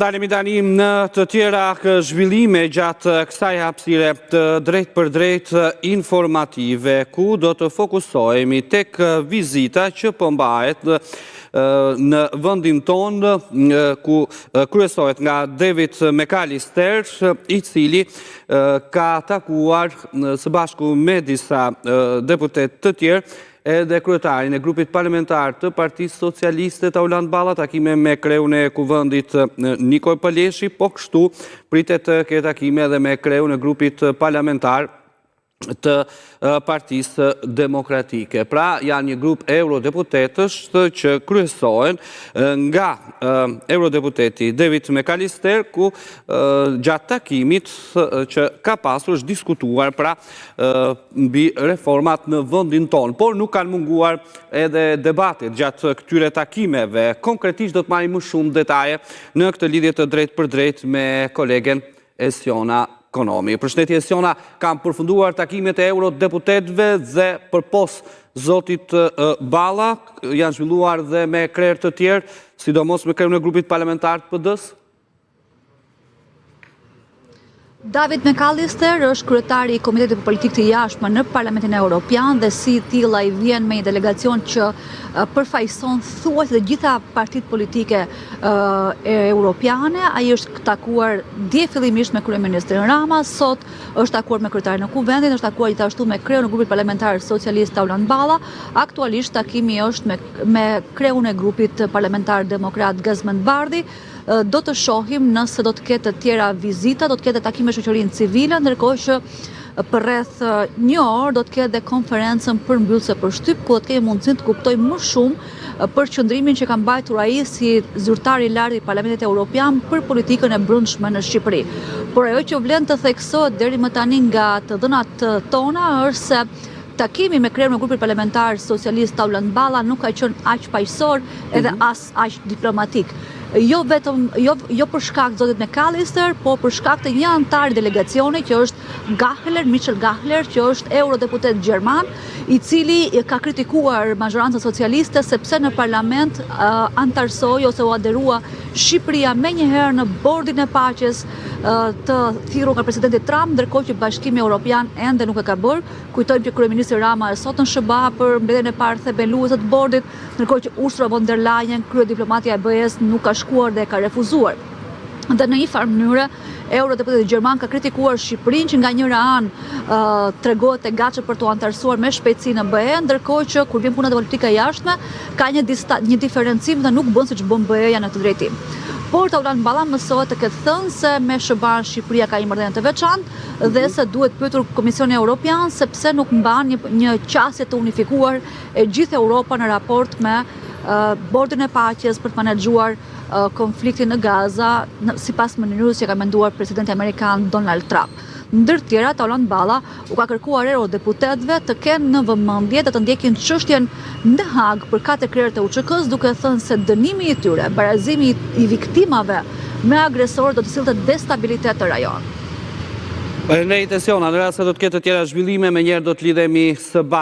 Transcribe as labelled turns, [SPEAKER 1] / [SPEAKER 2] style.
[SPEAKER 1] Ndalemi tani në të tjera zhvillime gjatë kësaj hapësire të drejtpërdrejtë informative, ku do të fokusohemi tek vizita që po mbahet në vendin tonë, ku kryesohet nga David McAllister, i cili ka takuar së bashku me disa deputetë të tjerë edhe kryetarin e grupit parlamentar të Partisë Socialiste Taulant Balla, takime me kreun e Kuvendit Niko Peleshi, po kështu pritet të ketë takime edhe me kreun e grupit parlamentar të Partisë Demokratike. Pra, janë një grup eurodeputetësh që kryesohen nga eurodeputeti David McAllister, ku gjatë takimit që ka pasur është diskutuar pra mbi reformat në vendin tonë, por nuk kanë munguar edhe debatet gjatë këtyre takimeve. Konkretisht do të marrim më shumë detaje në këtë lidhje të drejtpërdrejtë me kolegen Esiona Konomi. Përshëndetje Esiona, kanë përfunduar takimet e eurodeputetëve dhe përpos zotit Balla, janë zhvilluar dhe me krerë të tjerë, sidomos me kreun e grupit parlamentar të PD-së?
[SPEAKER 2] David McAllister është kryetari i Komitetit për Politikë të Jashtme në Parlamentin Europian dhe si i tillë ai vjen me një delegacion që përfaqëson thuajse të gjitha partitë politike europiane. Ai është takuar dje fillimisht me kryeministrin Rama, sot është takuar me kryetarin e Kuvendit, është takuar gjithashtu me kreun e grupit parlamentar socialist Taulant Balla. Aktualisht takimi është me me kreun e grupit parlamentar demokrat Gazmend Bardhi. Do të shohim nëse do të ketë të tjera vizita, do të ketë takime me shoqërinë civile, ndërkohë që për rreth një orë do të ketë dhe konferencën përmbyllëse për shtyp, ku do të kemi mundësinë të kuptojmë më shumë për qëndrimin që ka mbajtur ai si zyrtar i lartë i Parlamentit Europian për politikën e brendshme në Shqipëri. Por ajo që vlen të theksohet deri më tani nga të dhënat tona është se takimi me kreun e grupit parlamentar socialist Taulant Balla nuk ka qenë aq paqësor edhe mhm. as aq diplomatik. Jo vetëm jo jo për shkak të zotit McAllister, por për shkak të një anëtari delegacioni që është Gahler, Michael Gahler, që është eurodeputet gjerman, i cili ka kritikuar mazhorancën socialiste sepse në parlament anëtarësoi ose u aderua Shqipëria menjëherë në bordin e paqes të thirrur nga presidenti Trump, ndërkohë që Bashkimi Europian ende nuk e ka bërë. Kujtojmë që kryeministri Rama është sot në SHBA për mbledhjen e parë themeluese të bordit, Ndërkohë që Ursula von der Leyen, kryediplomatja e BE-së, nuk ka shkuar dhe e ka refuzuar. Dhe në një farë mënyre, eurodeputeti gjerman ka kritikuar Shqipërinë që nga njëra anë tregohet e gatshme për t'u anëtarësuar me shpejtësi në BE, ndërkohë që kur vjen puna te politika e jashtme, ka një një diferencim dhe nuk bën siç bën BE-ja në këtë drejtim. Por Taulant Balla mësohet të ketë thënë se me SHBA-në Shqipëria ka një marrëdhënie të veçantë dhe se duhet pyetur Komisioni Europian se pse nuk mban një një qasje të unifikuar e gjithë Europa në raport me bordin e paqes për të menaxhuar konfliktin në Gaza, sipas mënyrës që ka menduar presidenti amerikan Donald Trump. Ndër të tjera, Taulant Balla u ka kërkuar eurodeputetëve të kenë në vëmendje dhe të ndjekin çështjen në Hagë për katër krerët e UÇK-së, duke thënë se dënimi i tyre, barazimi i viktimave me agresorët do të sillte destabilitet në rajon.
[SPEAKER 1] Faleminderit Esiona, në rast se do të ketë të tjera zhvillime, menjëherë do të lidhemi së bashku.